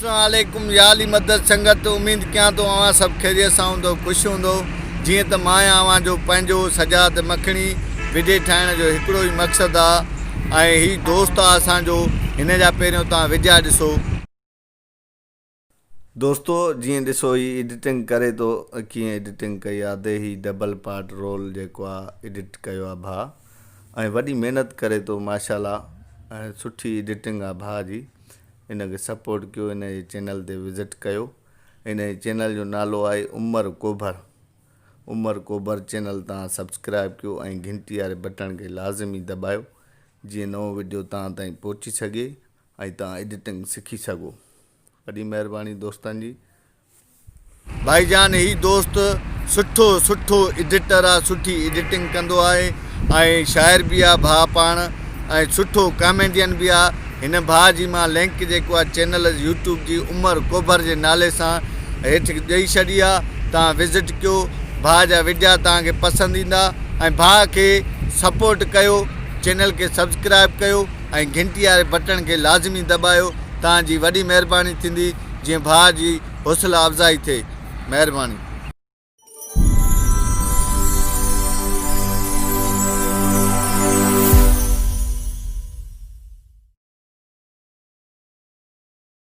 السلام عليڪم يا علي مدد سنگت اميد ڪيان ٿو اوهان سڀ خيريت سان هوندو خوش هوندو جيئن ته مان آهيان اوهان جو پنهنجو سجاد مکڻي وڊيو ٺاهڻ جو هڪڙو ئي مقصد آ ۽ هي دوست آ اسان جو هن جا پهريون توهان وڊيا ڏسو. دوستو جيئن ڏسو هي ايڊيٽنگ ڪري ٿو ڪيئن ايڊيٽنگ ڪئي آ the he double part role جيڪو آ ايڊٽ ڪيو آ ڀاء ۽ وڏي محنت ڪري ٿو ماشاءالله ۽ سٺي ايڊيٽنگ آ ڀاء جي. ان کي سپورٽ ڪيو ان جي چينل تي وزٽ ڪيو ان جي چينل جو نالو آهي عمر ڪوڀر عمر ڪوڀر چينل تان سبسڪرائب ڪيو ۽ گهنٽي واري بٽڻ کي لازمي دٻايو جيئن نئون وڊيو توهان تائين پهچي سگهي ۽ توهان ايڊيٽنگ سکي سگهو وڏي مهرباني دوستن جي. ڀائي جان هي دوست سٺو سٺو ايڊيٽر آ سٺي ايڊيٽنگ ڪندو آهي ۽ شاعر به آ ڀاء پاڻ ۽ سٺو ڪاميڊين به آ هن ڀاء جي مان لنڪ جيڪو آ چينل يوٽيوب جي عمر ڪوڀر جي نالي سان هيٺ ڏئي ڇڏي آ توهان وزٽ ڪيو ڀاء جا وڊيا توهان کي پسند ايندا ۽ ڀاء کي سپورٽ ڪيو چينل کي سبسڪرائب ڪيو ۽ گهنٽي واري بٽڻ کي لازمي دٻايو توهان جي وڏي مهرباني ٿيندي جيئن ڀاء جي حوصله افزائي ٿئي. مهرباني.